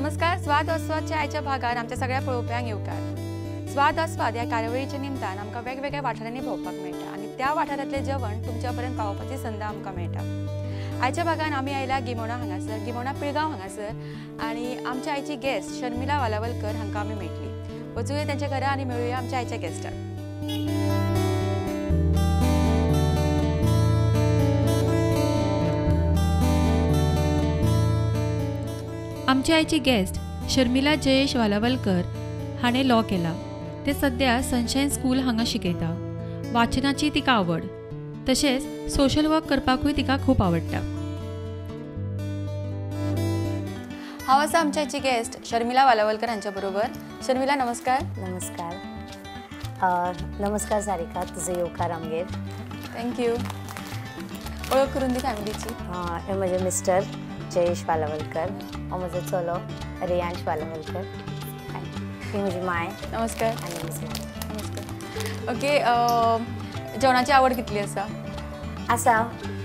नमस्कार, स्वाद आस्वादच्या आयच्या भागान आमच्या सगळ्या पळोवप्यांक येवकार। स्वाद आस्वाद ह्या कार्यावळीच्या निमतान आमकां वेगवेगळ्या वाठारांनी भोंवपाक मेळटा आनी त्या वाठारांतलें जेवण तुमच्या पर्यंत पावोवपाची संद आमकां मेळटा। आयच्या भागान आमी आयल्या गिमोणा हांगासर, गिमोणा पिळगांव हांगासर आनी आमच्या आयची गेस्ट शर्मिला वालावलकर हांकां आमी मेळटली। वचुया त्यांच्या घरा आनी मेळुया आमच्या आयच्या गेस्टाक। आमच्या आयची गेस्ट शर्मिला जयेश वालावलकर हाणें लॉ केला। ते सद्या सनशायन स्कूल हांगा शिकयता। वाचनाची तिका आवड, तशेंच सोशल वर्क करपाकूय तिका खूब आवडटा। हांव आसा आमच्या आयची गेस्ट शर्मिला वालावलकर हांच्या बरोबर। शर्मिला नमस्कार। नमस्कार। नमस्कार सारिका, तुझं येवकार आमगेर। Thank you. वळख करून दी फॅमिलीची। हे म्हजे मिस्टर जयेश वालावलकर, हो म्हजो चलो रेयांश वालावलकर, ही म्हजी माय। नमस्कार। आनी म्हजी नमस्कार। ओके, जेवणाची आवड कितली आसा? आसा,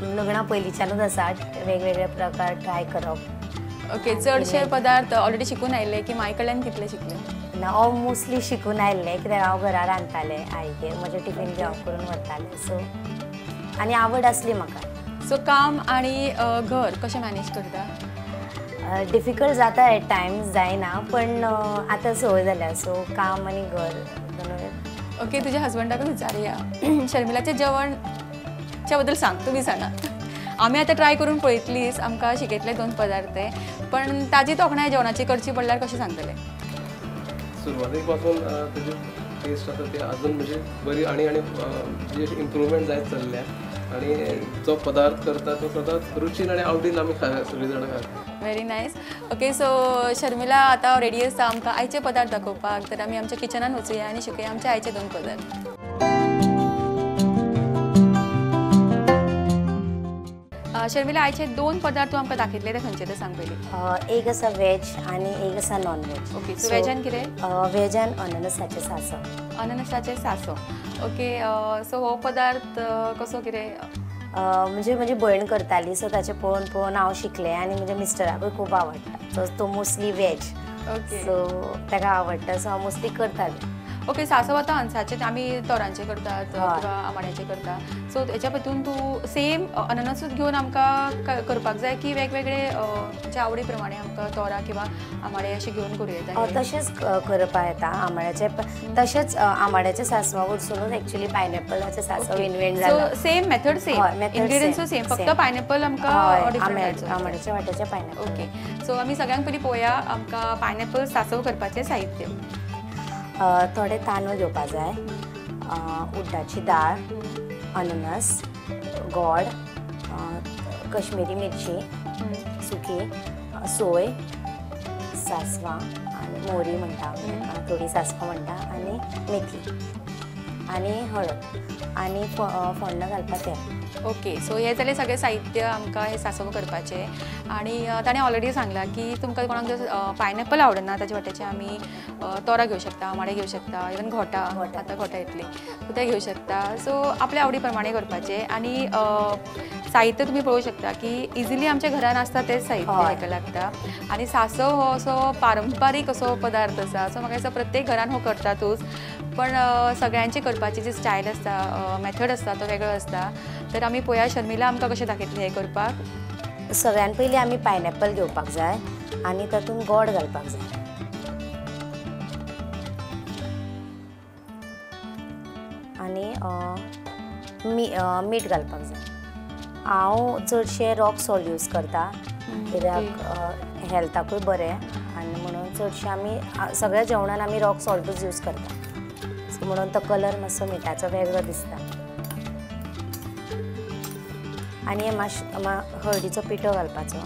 लग्ना पयलींच्यानूच आसा, वेगवेगळे प्रकार ट्राय करप। ओके, चडशे पदार्थ ऑलरेडी शिकून आयिल्ले की माय कडल्यान कितले शिकले? ना, हांव मोस्टली शिकून आयिल्लें कित्याक हांव घरा रांदतालें आईगेर, म्हजें टिफीन बी हांव करून व्हरतालें। सो आनी आवड आसली म्हाका। सो काम आनी घर कशें मॅनेज करता? डिफिकल्ट जाता एट टायम्स, जायना, पण आतां संवय जाल्या। सो काम आनी घर दोनूय। ओके, तुज्या हजबंडाकूच विचारुया, शर्मिलाचें जेवणच्या बद्दल सांग, तुमी सांगा। आमी आतां ट्राय करून पळयतलीच, आमकां शिकयतले दोन पदार्थ, पण ताजी तोखणाय जेवणाची करची पडल्यार कशें सांगतले? सुरवातेक पासून ताजी टेस्ट आसा ती अजून म्हणजे बरी आनी आनी जी इम्प्रूवमेंट जायत चल्ल्या आनी जो पदार्थ करता तो सदांच रुचीन आनी आवडीन आमी सगळीं जाणां खाता। Very nice. Okay, so Sharmila आतां रेडी आसा आमकां आयचे पदार्थ दाखोवपाक, तर आमी आमच्या किचनान वचुया आनी शिकया आमचे आयचे दोन पदार्थ। शर्मिला, आयचे दोन पदार्थ तूं आमकां दाखयतले ते खंयचे ते सांग पयलीं। एक आसा वेज आनी एक आसा नॉन वेज। ओके, सो वेजान कितें? वेजान अननसाचें सांसव। अननसाचें सांसव। ओके, सो हो पदार्थ कसो कितें? म्हणजे म्हजी भयण करताली, सो ताचें पळोवन पळोवन हांव शिकलें आनी म्हज्या मिस्टराकूय खूब आवडटा। सो तो मोस्टली वेज, ओके, सो ताका आवडटा, सो हांव मोस्टली करतालें। ओके, सांसव आतां अनसाचे आमी तोरांचे करतात किंवा आमाड्याचे करतात, सो हेच्या हितून तूं सेम अननसूच घेवन आमकां करपाक जाय की वेगवेगळे तुमच्या आवडी प्रमाणे आमकां तोरां किंवा आमाडे अशें घेवन करूं येता? तशेंच करपाक येता आमाड्याचे, तशेंच आमाड्याचे सांसवा वरसुनूच एक्चुअली पायनएपलाचें सांसव इन्व्हेंट जालां। So same method, same ingredients same, फक्त पायनएपल आमकां डिफरंट आमाड्याच्या वाट्याचें पायनएपल। ओके, सो आमी सगळ्यांक पयलीं पळोवया आमकां पायनएपल सांसव करपाचें साहित्य। थोडे तांदूळ घेवपा जाय, उड्डाची दाळ, अननस, गोड, कश्मीरी मिरची सुकी, सोय, सांसवां आनी मोरी म्हणटा, थोडी सांसवां म्हणटा, आनी मेथी आनी हळद आनी फोण्णां घालपाक तेल। ओके, सो हे जालें सगळें साहित्य आमकां हें सांसव करपाचें। आनी ताणें ऑलरेडी सांगलां की तुमकां कोणाक जर पायनएपल आवडना ताजे वाट्याचें आमी तोरां घेवं शकता, आमाडे घेवं शकता, इवन घोटां, आतां घोटां येतलीं, सो ते घेवं शकता। सो आपल्या आवडी प्रमाणे करपाचें। आनी साहित्य तुमी पळोवंक शकता की इजिली आमच्या घरान आसता तेंच साहित्य हेका लागता। आनी सांसव हो असो पारंपारीक असो पदार्थ आसा, सो म्हाका दिसता प्रत्येक घरान हो करतातूच, पण सगळ्यांची करपाची जी स्टायल आसता, मेथड आसता तो वेगळो आसता। तर आमी पळोवया शर्मिला आमकां कशें दाखयतलें हें करपाक। सगळ्यान पयलीं आमी पायनएपल घेवपाक जाय आनी तातूंत गोड घालपाक जाय। आनी मीठ घालपाक जाय। हांव चडशें रॉक सॉल्ट यूज करता कित्याक हेल्थाकूय बरें, आनी म्हणून चडशें आमी सगळ्या जेवणान आमी रॉक सॉल्टूच यूज करता, सो म्हणून तो कलर मातसो मिठाचो वेगळो दिसता। आनी हे मातशें हळदीचो पिठो घालपाचो,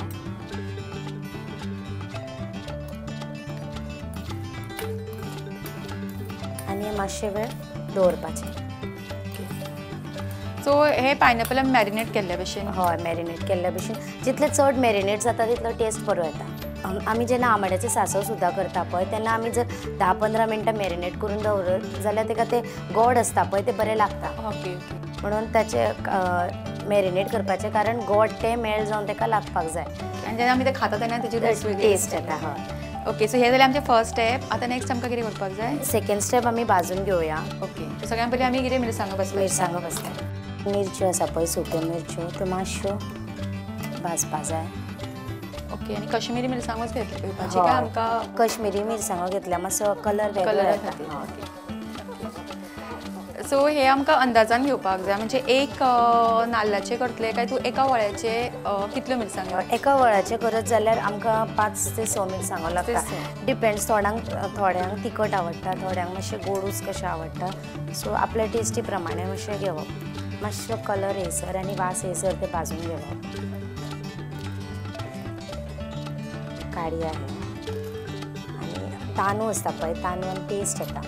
आनी हे मातशे वेळ दवरपाचें। सो हे पायनएपल आमी मॅरिनेट केल्ले भशेन? हय, मॅरिनेट केल्ले भशेन, जितले चड मॅरिनेट जाता तितलो टेस्ट बरो येता। आमी जेन्ना आमाड्याचें सांसव सुद्दां करता पळय तेन्ना आमी जर 10-15 मिनटां मॅरिनेट करून दवरत जाल्यार ताका तें गोड आसता पळय तें बरें लागता। ओके, म्हणून ताचें मॅरिनेट करपाचें, कारण गोड तें मेल्ट जावन ताका लागपाक जाय। आनी जेन्ना आमी ते खाता तेन्ना तेजी टेस्ट येता। हय, ओके सो हे जालें आमचें फर्स्ट स्टेप. आतां नेक्स्ट आमकां कितें करपाक जाय? सेकंड स्टेप आमी भाजून घेवया. ओके सगळ्यां पयलीं आमी कितें मिरसांगो भाजपाक? मिरसांगो भाजता. मिरच्यो आसा पळय सुक्यो मिरच्यो त्यो मातश्यो भाजपा जाय. ओके आनी कश्मीरी मिरसांगोच घेवपाची काय आमकां? कश्मीरी मिरसांगो घेतल्या मातसो कलर वेगळो येता. सो हे आमकां अंदाजान घेवपाक जाय, म्हणजे एक नाल्लाचे करतले काय तूं एका वळ्याचे कितल्यो मिरसांगो? एका वळ्याचे करत जाल्यार आमकां 5 ते 6 मिरसांगो लागता. डिपेंड्स, थोड्यांक तिखट आवडटा, थोड्यांक मातशें गोडूच कशें आवडटा. सो आपल्या टेस्टी प्रमाणे मातशें घेवप, मातसो कलर येयसर आनी वास येयसर ते भाजून घेवप. काडी आहे आनी तांदूळ आसता पळय, तांदूळान टेस्ट येता.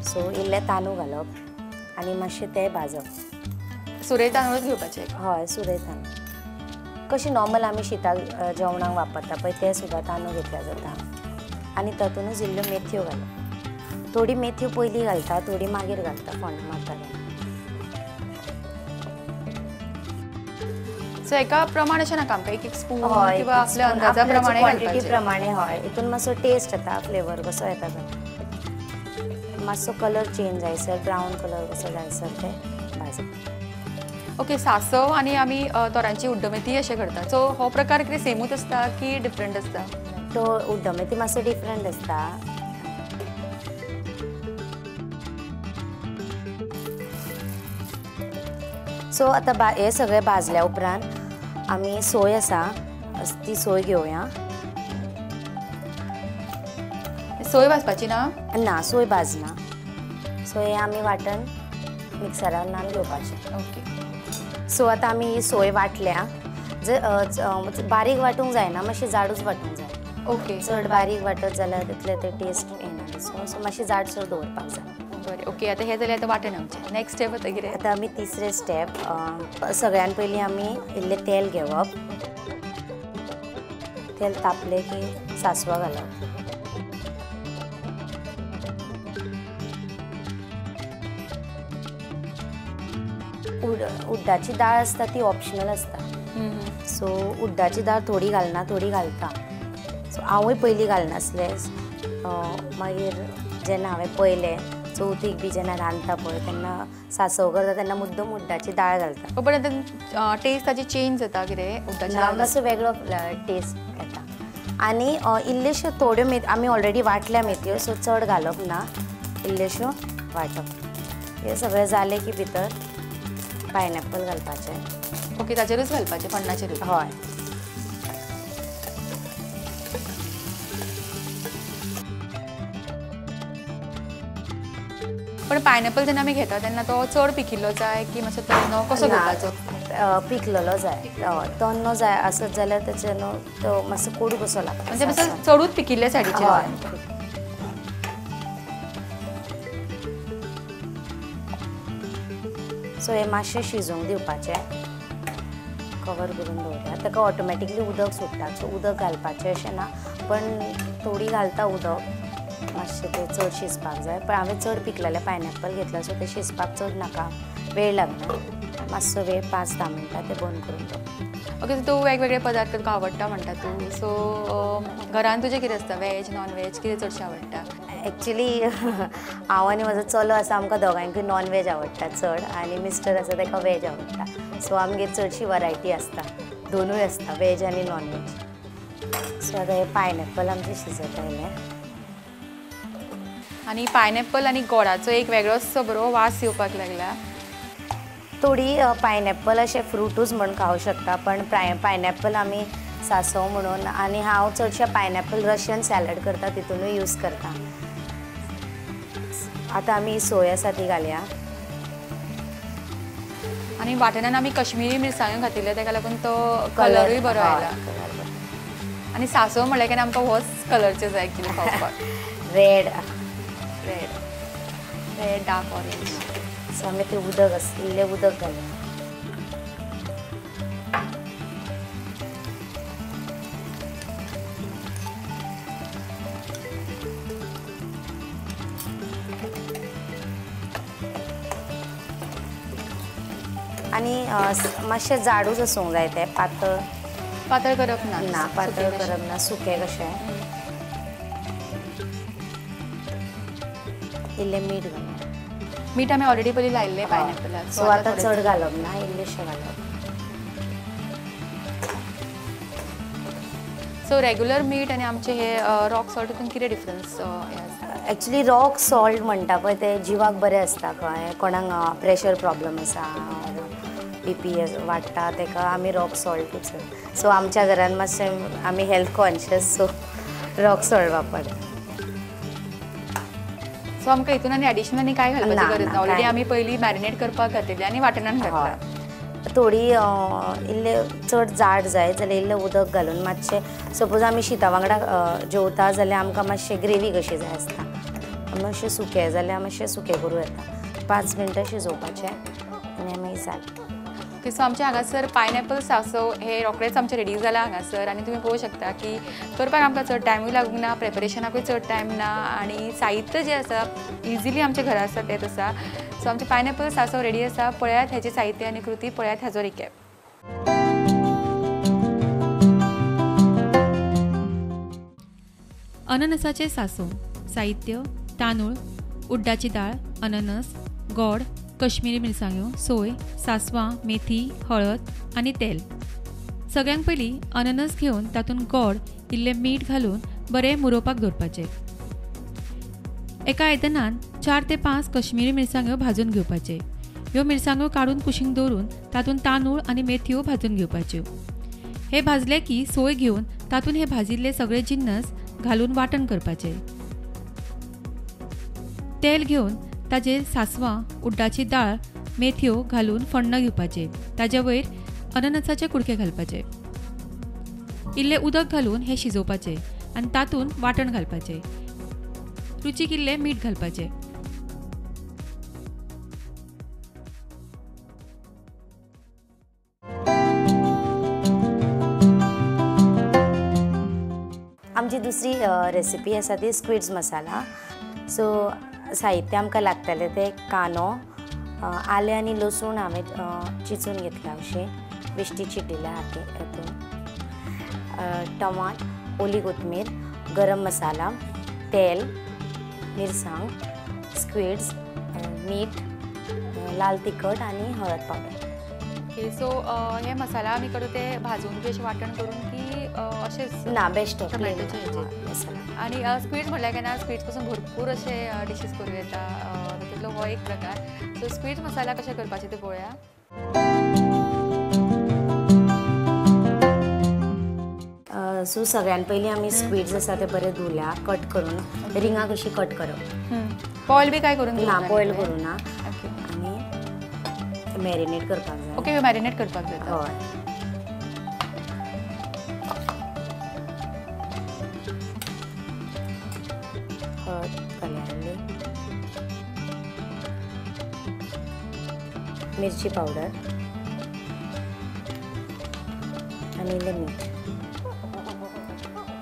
सो इल्लें तांदूळ घालप आनी मातशें तें भाजप. सुरय तांदूळच घेवपाचे? हय सुरय तांदूळ. कशें नॉर्मल आमी शिताक जेवणाक वापरता पळय ते सुद्दां तांदूळ घेतल्यार जाता. आनी तातूंतच इल्ल्यो मेथयो घालप. थोडी मेथयो पयलीं घालता, थोडी मागीर घालता फोण्ण मारता तेन्ना. सो एका प्रमाण अशें नाका आमकां, एक एक स्पून किंवा आपल्या अंदाजा प्रमाणे क्वॉन्टिटी प्रमाणे. हय हितून मातसो टेस्ट येता, फ्लेवर कसो येता तो. मातसो कलर चेंज जायसर, ब्रावन कलर कसो जायसर ते भाजप. ओके सांसव आनी आमी तोरांची उड्डमेथी अशें करता. सो हो प्रकार कितें सेमूच आसता की डिफरंट आसता? तो उड्डमेथी मातसो डिफरंट आसता. सो आतां हे सगळें भाजल्या उपरांत आमी सोय आसा ती सोय घेवया. सोय भाजपाची ना? ना सोय भाजना. सो हे आमी वांटण मिक्सरान घेवपाचें. ओके सो आतां आमी ही सोय वांटल्या. बारीक वांटूंक जायना, मातशी जाडूच वांटूंक जाय. ओके चड बारीक वांटत जाल्यार तितलें ते टेस्ट येना. सो मातशी जाडसर दवरपाक जाय. बरें ओके आतां हें जालें आतां वांटण आमचें. नेक्स्ट स्टेप आतां कितें? आतां आमी तिसरें स्टेप, सगळ्यान पयलीं आमी इल्लें तेल घेवप. तेल तापलें की सांसवां घालप. उड्डाची दाळ आसता ती ऑप्शनल आसता. सो उड्डाची दाळ थोडी घालना, थोडी घालता. सो हांवूय पयलीं घालनासलें, मागीर जेन्ना हांवें पळयलें चवथीक बी जेन्ना रांदता पळय तेन्ना सांसव करता तेन्ना मुद्दम उड्डाची दाळ घालता. पण आतां टेस्ट ताची चेंज जाता कितें उड्डाची? मातसो वेगळो टेस्ट येता. आनी इल्ल्योश्यो थोड्यो मेथयो आमी ऑलरेडी वांटल्या मेथयो, सो चड घालप ना, इल्ल्योश्यो वांटप. हें सगळें जालें की भितर पायनएप्पल घालपाचें. ओके ताचेरूच घालपाचें, फोण्णाचेरूच? हय. पण पायनएप्पल जेन्ना आमी घेता तेन्ना तो चड पिकिल्लो जाय की मातसो तन्नो कसो घेवपाचो? पिकलेलो जाय. हय तन्नो जाय आसत जाल्यार तेचे न्हू तो मातसो कोडू कसो लागता, म्हणजे मातसो चडूच पिकिल्ल्या सायडीचेर. हय सो हे मातशें शिजोवंक दिवपाचें, कवर करून दवरया. ताका ऑटोमॅटिकली उदक सुट्टा, सो उदक घालपाचें अशें ना, पण थोडी घालता उदक मातशें, तें चड शिजपाक जाय. पण हांवें चड पिकलेलें पायनएप्पल घेतलां, सो तें शिजपाक चड नाका, वेळ लागना, मातसो वेळ 5-10 मिनटां तें बंद करून दवर. ओके तूं वेगवेगळे पदार्थ तुका आवडटा म्हणटा तूं, सो घरान तुजें कितें आसता, वेज नॉन वेज कितें चडशें आवडटा? एक्चुली हांव आनी म्हजो चलो आसा, आमकां दोगांयकूय नॉन वेज आवडटा चड, आनी मिस्टर आसा ताका वेज आवडटा. सो आमगेर चडशी वरायटी आसता, दोनूय आसता, वेज आनी नॉन वेज. सो आतां हें पायनएप्पल आमचें शिजत आयलें. आनी पायनएप्पल आनी गोडाचो एक वेगळोच बरो वास येवपाक लागला. थोडी पायनएप्पल अशें फ्रुटूच म्हण खावंक शकता, पण पायनएप्पल आमी सांसव म्हणून, आनी हांव चडशें पायनएप्पल रशियन सॅलड करता तितूनूय यूज करता. आतां आमी सोय आसा ती घालया. आनी वांटणान आमी कश्मीरी मिरसांग्यो घातिल्ल्यो, ताका लागून तो कलरूय बरो आयला. आनी सांसव म्हणल्यार केन्ना आमकां होच कलरचे जाय एक्चुली खावपाक. Red red red dark orange. So आमी तें उदक इल्लें उदक घालया. आनी मातशें जाडूच आसूंक जाय तें, पातळ पातळ करप ना. ना पातळ करप ना, सुकें कशें. इल्लें मीठ घालप. मीठ आमी ऑलरेडी पयलीं लायिल्लें पायनॅपलाक, सो आतां चड घालप ना, इल्लेशें घालप. सो रेगुलर मीठ आनी आमचे हे रॉक सॉल्ट हितून कितें डिफरन्स आसा? एक्चुली रॉक सॉल्ट म्हणटा पळय ते जिवाक बरें आसता, कळ्ळें? कोणाक प्रेशर प्रॉब्लम आसा, बीपी वाडटा तेका आमी रॉक सॉल्टूच. सो आमच्या घरान मातशें आमी health conscious, so rock salt वापरता. सो आमकां हितून आनी एडिशनल आनी कांय घालपाची गरज ना, ऑलरेडी आमी पयलीं मॅरिनेट करपाक घातिल्लें आनी वाटणान घातलां. थोडी इल्लें चड जाड जाय जाल्यार इल्लें उदक घालून मातशें, सपोज आमी शिता वांगडा जेवता जाल्यार आमकां मातशें ग्रेवी कशी जाय आसता, मातशें सुकें जाल्यार मातशें सुकें करूं येता. 5 मिनटां शिजोवपाचें आनी मागीर जालें. ओके, सो आमच्या हांगासर पायनॅपल सांसव हे रोखडेच आमचें रेडी जालां हांगासर. आनी तुमी पळोवंक शकता की करपाक आमकां चड टायमूय लागूंक ना, प्रेपरेशनाकूय चड टायम ना आनी साहित्य जें आसा इजिली आमच्या घरा आसा तेंच आसा. सो आमचें पायनॅपल सांसव रेडी आसा. पळयात हेजें साहित्य आनी कृती, पळयात हाजो रिकॅप. अननसाचें सांसव. साहित्य: तांदूळ, उड्डाची दाळ, अननस, गोड, कश्मीरी मिरसांग्यो, सोय, सांसवां, मेथी, हळद आनी तेल. सगळ्यांक पयलीं अननस घेवन तातूंत गोड, इल्लें मीठ घालून बरें मुरोवपाक दवरपाचें. एका आयदनान 4 ते 5 कश्मीरी मिरसांग्यो भाजून घेवपाचे. ह्यो मिरसांग्यो काडून कुशीक दवरून तातूंत तांदूळ आनी मेथयो भाजून घेवपाच्यो. हे भाजले की सोय घेवन तातूंत हे भाजिल्ले सगळे जिन्नस घालून वांटण करपाचें. तेल घेवन ताजेर सांसवां, उड्डाची दाळ, मेथयो घालून फोण्ण घेवपाचें. ताजे वयर अननसाचे कुडके घालपाचे. इल्लें उदक घालून हें शिजोवपाचें आनी तातूंत वांटण घालपाचें. रुचीक इल्लें मीठ घालपाचें. आमची दुसरी रेसिपी आसा ती स्क्विड्स मसाला. सो साहित्य आमकां लागतलें तें कांदो, आलें आनी लसूण हांवें चिचून घेतला अशें बेश्टी चिड्डिल्या हातीन हातून, टमाट, ओली कोथमीर, गरम मसाला, तेल, मिरसांग, स्क्विड्स, मीठ, लाल तिखट आनी हळद पावडर. ओके, सो हे मसाला आमी करता ते भाजून बी अशें वांटण करून की अशेंच? ना, बेश्टे टोमॅटोचे मसाला. आनी स्क्विड्स म्हणल्यार काय ना, स्क्विड्स पासून भरपूर अशे डिशीज करूं येता, तातूंतलो हो एक प्रकार. सो स्क्विड्स मसाला कशें करपाचें तें पळोवया. सो सगळ्यान पयलीं आमी स्क्विड्स आसा ते बरे धुल्या, कट करून रिंगां कशी कट करप. बॉयल बी काय करून ना, बॉयल करूं ना. आनी मॅरिनेट करपाक जाय. ओके, मॅरिनेट करपाक जाय. हय. हळद घालया, मिरची पावडर आनी इल्लें मीठ.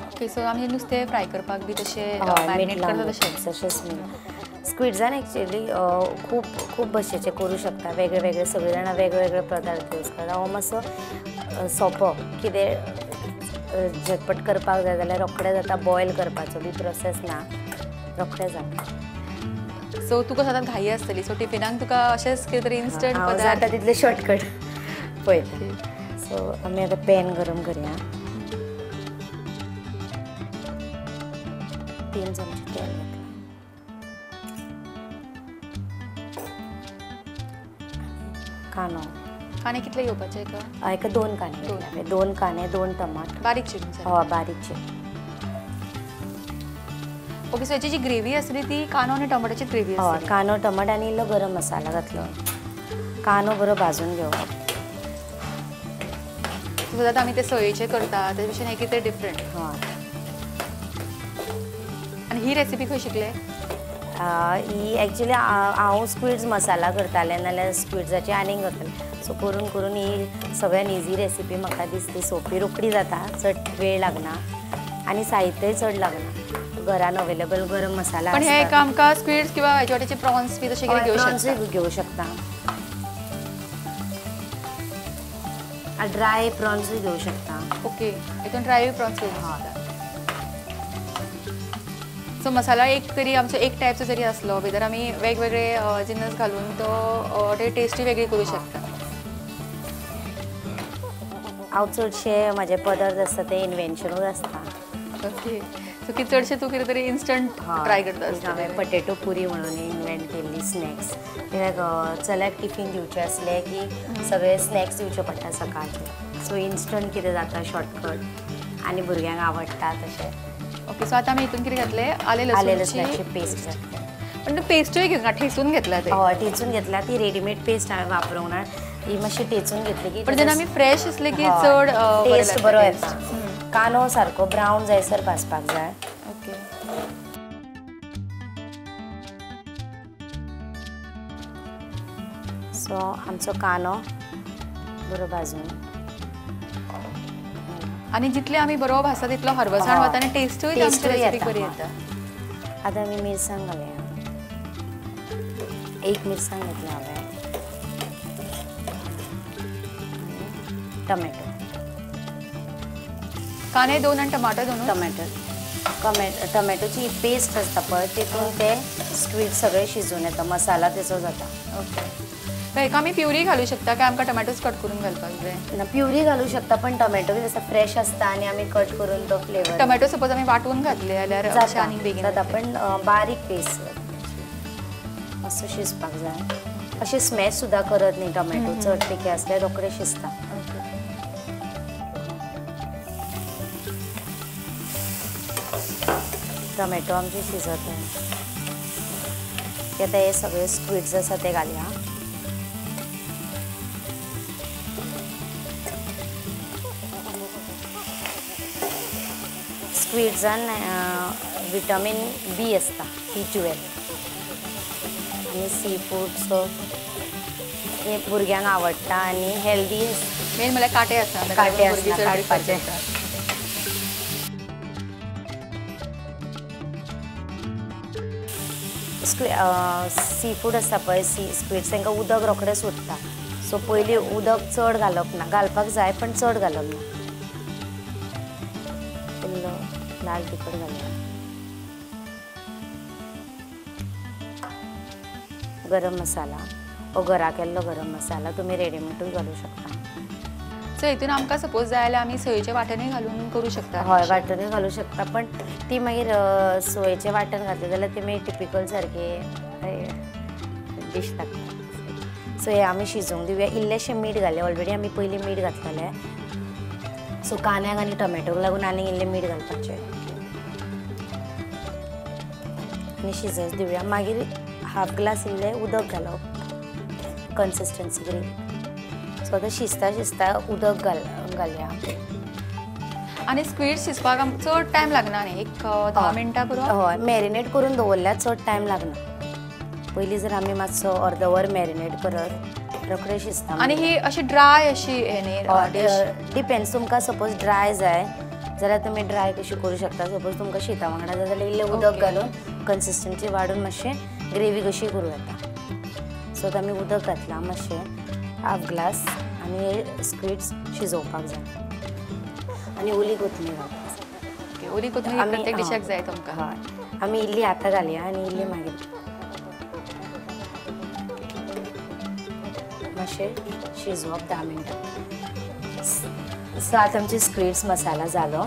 ओके, सो आमी नुस्तें फ्राय करपाक बी तशें मॅरिनेट करता तशेंच? तशेंच मीठ. स्क्विड्सान एक्चुअली खूब खूब भशेचे करूं शकता, वेगळे वेगळे सगळे जाणां वेगळे वेगळे पदार्थ यूज करता. हो मातसो सोंपो, कितें झटपट करपाक जाय जाल्यार रोखडें जाता, बॉयल करपाचो बी प्रोसेस ना, रोखडें जाता. सो तुका सदांच घाई आसतली, सो टिफिनाक तुका अशेंच कितें तरी इन्स्टंट पदार्थ जाता तितले शॉर्टकट पळयता. सो आमी आतां पॅन गरम करया. 3 चमचे तेल घातलां. कांदो. कांदे कितले घेवपाचे एका? एका 2 कांदे घेतले. 2 कांदे, 2 टमाट बारीक चिरून. हय, बारीक चिरून. ओके, सो हेची जी ग्रेवी आसली ती कांदो आनी टमाटाची ग्रेवी आसली. हय, कांदो, टमाट आनी इल्लो गरम मसाला घातलो. कांदो बरो भाजून घेवप. सो आतां आमी ते सोयेचे करता ताजे भशेन हें कितें डिफरंट. हय. आनी ही रेसिपी खंय शिकले? ही एक्चुअली हांव स्क्विड्स मसाला करतालें, नाल्यार स्क्विड्साची आनीक करतालें. सो करून करून ही सगळ्यान इजी रेसिपी म्हाका दिसली, सोंपी, रोखडी जाता, चड वेळ लागना आनी साहित्यय चड लागना. घरान अवेलेबल गरम मसाला. पण हे आमकां स्क्विड्स किंवा हेजे वाटेचे प्रॉन्स बी तशें कितें घेवं शकता? घेवं शकता. ड्राय प्रॉन्सूय घेवं शकता. ओके, हितून ड्राय प्रॉन्स घेवं शकता. सो मसाला एक तरी आमचो एक टायपचो जरी आसलो भितर आमी वेगवेगळे जिनस घालून तो ते टेस्टी वेगळी करूं शकता. हांव चडशे म्हाजे पदार्थ आसता ते इन्वेन्शनूच आसता. ओके सो की चडशे तूं कितें तरी इन्स्टंट ट्राय करता. हांवें पटेटो पुरी म्हणून इन्वेंट केल्ली स्नॅक्स. कित्याक चल्याक टिफीन दिवचें आसलें की सगळे स्नॅक्स दिवचे पडटा सकाळचे. सो इन्स्टंट कितें जाता शॉर्टकट आनी भुरग्यांक आवडटा तशें. ओके सो आतां आमी हितून कितें घातलें? आलें लसणाची पेस्ट घातली. पण पेस्टूय घेवंक ना, ठेचून घेतला ते. हय ठेचून घेतला, ती रेडीमेड पेस्ट हांवें वापरूंक ना, ती मातशी ठेचून घेतली की पण जेन्ना आमी फ्रेश आसले की चड टेस्ट बरो येता. कांदो सारको ब्रावन जायसर भाजपाक जाय. ओके सो आमचो कांदो बरो भाजून आनी जितले आमी बरो भाजता तितलो हरवसाण वता आनी टेस्टूय आमची रेसिपी बरी येता. आतां आमी मिरसांग घालया. एक मिरसांग घेतली हांवें, टोमॅटो, कांदे दोन आनी टमाटो दोन. टोमॅटो टोमॅटोची पेस्ट आसता पळय तितून ते स्क्वीड सगळे शिजून येता, मसाला तेचो जाता. ओके हेका आमी प्युरी घालू शकता काय आमकां टोमॅटोच कट करून घालपाक जाय? ना प्युरी घालू शकता पण टोमॅटो कितें आसता फ्रेश आसता आनी आमी कट करून तो फ्लेवर. टोमॅटो सपोज आमी वांटून घातले जाल्यार आनीक बेगीन जाता, पण बारीक पेस्ट मातसो शिजपाक जाय. अशें स्मॅश सुद्दां करत न्ही टोमॅटो, चड पिके आसल्यार रोखडे शिजता. टोमॅटो आमचे शिजत आतां हे सगळे स्क्विड्स आसा ते घालया. स्क्विड्सान विटामीन बी आसता, B12 आनी सी फूड. सो हे भुरग्यांक आवडटा आनी हेल्दी. मेन म्हळ्यार कांटे आसता, कांटे आसता काडपाचे. सी फूड आसता पळय, सी स्क्विड्स तांकां उदक रोखडें सुट्टा. सो पयलीं उदक चड घालप ना, घालपाक जाय पण चड घालप ना. इल्लो लाल तिखट घालया, गरम मसाला ओ घरा केल्लो गरम मसाला तुमी रेडीमेडूय घालू शकता. सो हितून आमकां सपोज जाय जाल्यार आमी सोयेचें वांटणूय घालून करूं शकता. हय वांटणूय घालूं शकता, पण ती मागीर सोयेचें वांटण घातलें जाल्यार ती मागीर टिपिकल सारकी डीश लागता. सो हे आमी शिजोवंक दिवया. इल्लेशें मीठ घालें, ऑलरेडी आमी पयलीं मीठ घातलेलें. सो कांद्याक आनी टोमॅटोक लागून आनीक इल्लें मीठ घालपाचें आनी शिजत दिवया. मागीर हाफ ग्लास इल्लें उदक घालप, कन्सिस्टन्सी ग्रेवी. सो आतां शिजता शिजता उदक घालया. आनी स्क्वीड शिजपाक चड टायम लागना न्ही, एक 10 मिनटां पुरो. हय मॅरिनेट करून दवरल्यार चड टायम लागना. पयलीं जर आमी मातसो अर्द वर मॅरिनेट करत रोखडें शिजता. आनी ही अशी ड्राय अशी हें न्ही, डिपेंड्स तुमकां सपोज ड्राय जाय जाल्यार तुमी ड्राय कशी करूं शकता. सपोज तुमकां शिता वांगडा जाय जाल्यार इल्लें उदक घालून कन्सिस्टन्सी वाडून मातशें ग्रेवी कशी करूं येता. सो आतां आमी उदक घातलां मातशें हाफ ग्लास आनी हे स्क्विड्स शिजोवपाक जाय. आनी ओली कोथमीर घालपाक जाय. ओली कोथमीर प्रत्येक डिशाक जाय तुमकां. हय आमी इल्ली आतां घालया आनी इल्ली मागीर मातशें शिजोवप 10 मिनटां. सो आतां आमचे स्क्विड्स मसाला जालो.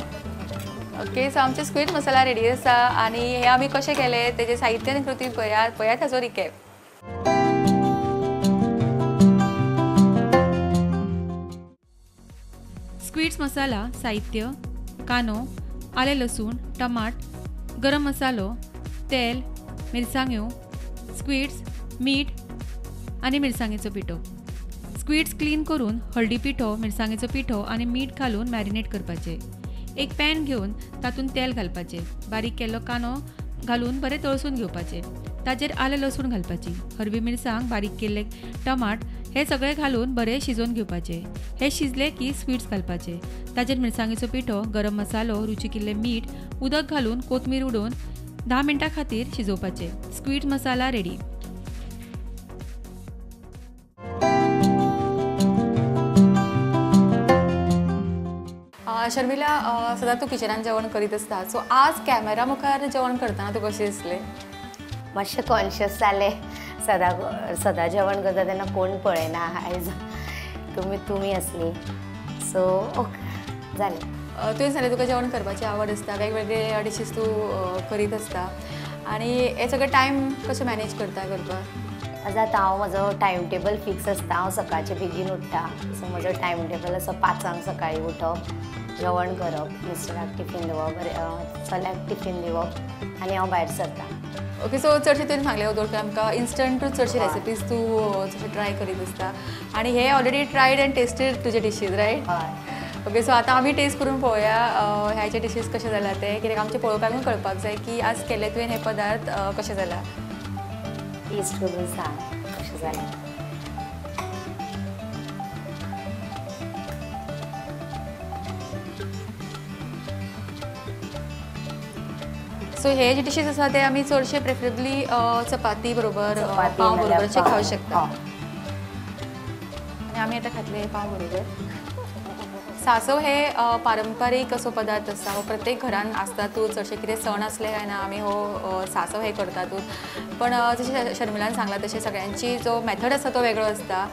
ओके सो आमचे स्क्विड मसाला रेडी आसा आनी हे आमी कशें केलें तेजें साहित्य आनी कृती पळयात, पळयात हाचो रिकॅप. स्क्विड्स मसाला साहित्य: कांदो, आलें लसूण, टमाट, गरम मसालो, तेल, मिरसांग्यो, स्क्विड्स, मीठ आनी मिरसांगेचो पिठो. स्क्विड्स क्लीन करून हळदी पिठो, मिरसांगेचो पिठो आनी मीठ घालून मॅरिनेट करपाचें. एक पॅन घेवन तातूंत तेल घालपाचें, बारीक केल्लो कांदो घालून बरें तळसून घेवपाचें, ताजेर आलें लसूण घालपाची, हरवी मिरसांग, बारीक केल्ले टमाट हे सगळे घालून बरें शिजोवन घेवपाचें. हे शिजले की स्क्विड्स घालपाचे, ताजेर मिरसांगेचो पिठो, गरम मसालो, रुचीक इल्लें मीठ, उदक घालून कोथमीर उडोवन 10 मिनटां खातीर शिजोवपाचें. Squid masala ready. शर्मिला, सदां तूं किचनान जेवण करीत आसता, सो आज कॅमेरा मुखार जेवण करतना तूं कशें दिसलें? मातशें कॉन्शियस जालें. सदां सदां जेवण करता तेन्ना कोण पळयना, आयज तुमी आसली, सो ओके जालें. तुवें सांगलें तुका जेवण करपाची आवड आसता, वेगवेगळे डिशीज तूं करीत आसता, आनी हे सगळें टायम कशें मॅनेज करता करपाक? आतां हांव म्हजो टायम टेबल फिक्स आसता. हांव सकाळचें बेगीन उठ्ठा, सो म्हजो टायम टेबल असो 5 सकाळीं उठप, जेवण करप, मिस्टराक टिफीन दिवप, चल्याक टिफीन दिवप आनी हांव भायर सरता. ओके, सो चडशें तुवें सांगलें वोदोळ की आमकां इन्स्टंटूच चडशे रेसिपीज तूं चडशे ट्राय करीत आसता आनी हे ऑलरेडी ट्रायड एंड टेस्टेड तुजे डिशीज, रायट? हय. ओके, सो आतां आमी टेस्ट करून पळोवया ह्याचे डिशीज कशे जाला ते, कित्याक आमचे पळोवप्यांकूय कळपाक जाय की आज केल्ले तुवें हे पदार्थ कशे जाला. टेस्ट करून सांग कशें जालें. सो हे जे डिशीज आसा ते आमी चडशे प्रेफरेबली चपाती बरोबर, पाव बरोबर अशे खावंक शकता. आनी आमी आतां खातले पाव बरोबर. सांसव हे पारंपारीक असो पदार्थ आसा, हो प्रत्येक घरान आसतातूच. चडशे कितें सण आसले काय ना आमी हो सांसव हे करतातूच. पण जशें शर्मिलान सांगलां तशें सगळ्यांची जो मेथड आसा तो वेगळो आसता.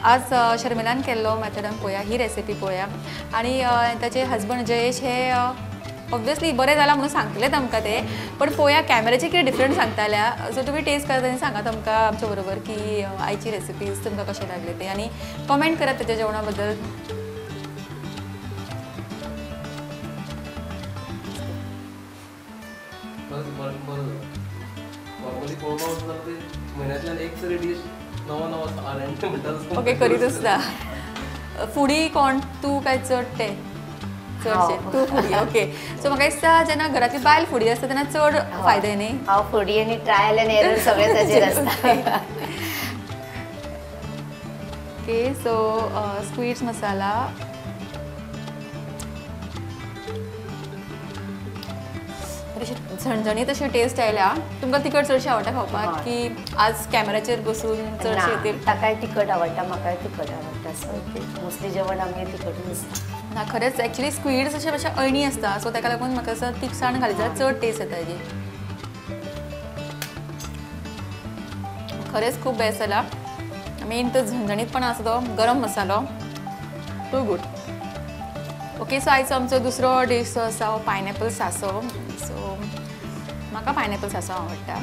आज शर्मिलान केल्लो मेथड आमी पळोवया, ही रेसिपी पळोवया. आनी ताचे हजबंड जयेश हे ऑब्वियसली बरें जालां म्हणून सांगतलेच आमकां ते, पण पळोवया कॅमेराचे कितें डिफरंट सांगताल्या. सो तुमी टेस्ट करात आनी सांगात आमकां आमच्या बरोबर की आयची रेसिपीज तुमकां कशें लागले ते, आनी कमेंट करात ताच्या जेवणा बद्दल. बरें बरें जाता. नॉर्मली पळोवपाक वचत जाल्यार ते म्हयन्यांतल्यान एक तरी डीश नवो नवो आर एन म्हणटा. ओके, करीत आसता. फुडी कोण, तूं काय चड ते? चडशे तूं फुडी. ओके, सो म्हाका दिसता जेन्ना घरांतली बायल फुडी आसता तेन्ना चड फायदे न्ही. हांव फुडी आनी ट्रायल आनी एरर सगळें ताजेर आसता. ओके, सो स्क्वीड्स मसाला, तशी झणझणीत अशी टेस्ट आयल्या. तुमकां तिखट चडशें आवडटा खावपाक की आज कॅमेराचेर बसून चडशें? ताकाय तिखट आवडटा, म्हाकाय तिखट आवडटा. सो मोस्टली जेवण आमगेर तिखटूच आसता. ना, खरेंच एक्चुली स्क्वीड्स अशें मातशें अळणी आसता, सो ताका लागून म्हाका असो तिखसाण घाली जाल्यार चड टेस्ट येता ताजी. खरेंच खूब बेस्ट जाला. मेन तो झणझणीतपणा आसा तो गरम मसालो, टू गुड. ओके, सो आयचो आमचो दुसरो डीश जो आसा हो पायनॅपल सांसव. सो म्हाका पायनॅपल सांसव आवडटा.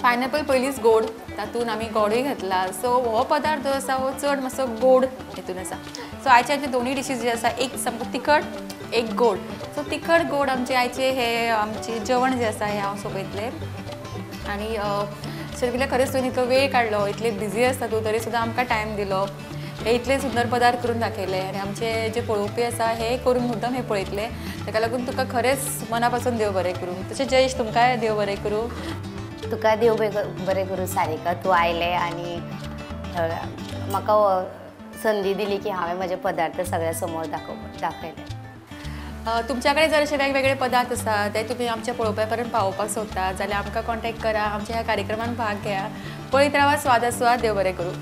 पायनॅपल पयलींच गोड, तातूंत आमी गोडूय घातला, सो हो पदार्थ जो आसा हो चड मातसो गोड हितून आसा. सो आयचे आमचे दोनूय डिशीज जे आसा, एक सामको तिखट, एक गोड. सो तिखट गोड आमचे आयचे हे आमचे जेवण जे आसा हें हांव सोंपयतलें. आनी शर्मिला, खरेंच तुवें इतलो वेळ काडलो, इतले बिजी आसता तूं तरी सुद्दां आमकां टायम दिलो, हे इतले सुंदर पदार्थ करून दाखयले आनी आमचे जे पळोवपी आसा हे करून मुद्दम हे पळयतले, ताका लागून तुका खरेंच मना पासून देव बरें करूं. तशें जयेश, तुमकांय देव बरें करूं. तुका देव बरें करूं सारिका, तूं आयलें आनी म्हाका संदी दिली की हांवें म्हजे पदार्थ सगळ्या समोर दाखयले. तुमच्या कडेन जर अशे वेगवेगळे पदार्थ आसा ते तुमी आमच्या पळोवप्या पर्यंत पावोवपाक सोदता जाल्यार आमकां कॉन्टेक्ट करा, आमच्या ह्या कार्यक्रमान भाग घेया. पळयत रावा स्वाद आस्वाद. देव बरें करूं.